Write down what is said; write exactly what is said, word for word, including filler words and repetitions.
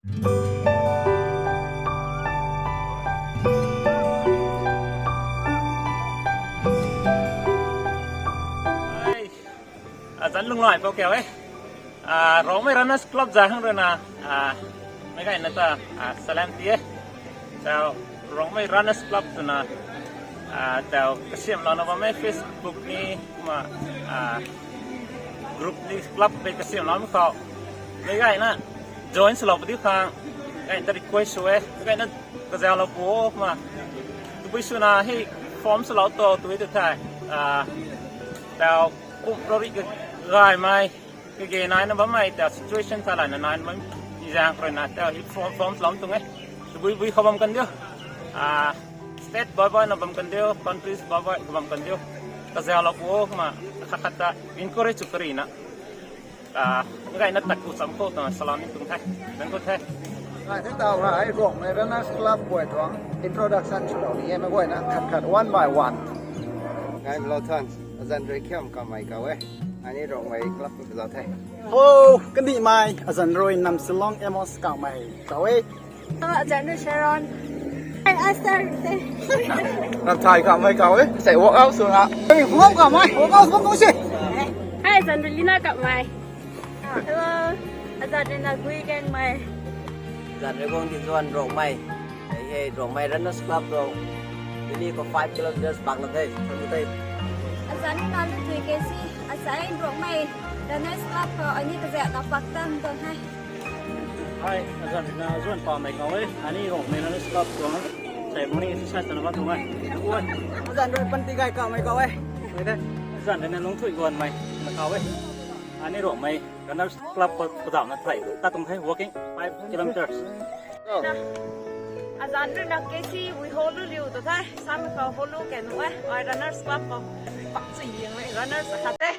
Ai, azanc lunghlaic pou kiu e. Ah, Rongmei Runners Club za hang rui na, ah, meic gayna ta, ah, salam ti e. Tau Rongmei Runners Club twna, ah, tau kasiamhlouna bam e Facebook ni, kumna, ah, group ni club tei kasiamhloumei khou. Meic gayna join swlou pw diu khang, gayna ta request sw e, meic gayna kazauhlou pu o, kumna. Tabui swna hei form swlou to, tw e tu thei. Ah, tau kum rori kagaymei, kage naina bammei, tau situation tha layna naina bam, zaeng khou rui na, tau hei form, form swlou tuang e. Tabui bui khou bam kan diu. Ah, state baibana bam kan diu, countries baibai khou bam kan diu. Kazauhlou pu o, kumna, khat khat ta encourage sw karina. Ah, meic gayna tat ku cham khou twna salam ni tuang the. Thank you the. Ai, the tau ra, ai Rongmei Runners Club guay tuang introduction swlou ni e, meic guayna khat khat one by one. Gaymei lou than, azanc rui Khiam Kamei kaw e. Ani Rongmei Club khou kazauh the. Ho, kandihmei, azanc rui Namsilong Amos Kamei kaw e. Azanc rui Sharon. Ai, Esther te. Ramthai Kamei kaw e. Sei walk out swna. Ei, walk out Kamei, walk out, walk out se. Ai, azanc rui Lina Kamei. Hello. Azanc rui Nagui Gangmei. Azanc rui Guangdizuan Rongmei. Hei hei Rongmei Runners Club tuang. Tini khou five kilometers pak la the. Thank you the. Azanc rui Naluthui Kesi. Asei Rongmei Runners Club khou ani kazauhna pak tan tuang the. Ai, azanc rui na Zuan Pamei kaw e. Ani Rongmei Runners Club tuang. Sei morning exercise twna bam tuang e. Azanc rui Pantigay Kamei kaw e. Azanc rui na Lungthui Guanmei na kaw e. Ani Rongmei Runners Club khou kazauhna thei ta tuang the, walking five kilometers. Azanc rui na Kesi Wiholu Liu tu the, samei khou Holu ke nu e, ai Runners Club khou pak sui ying e, runners khat the.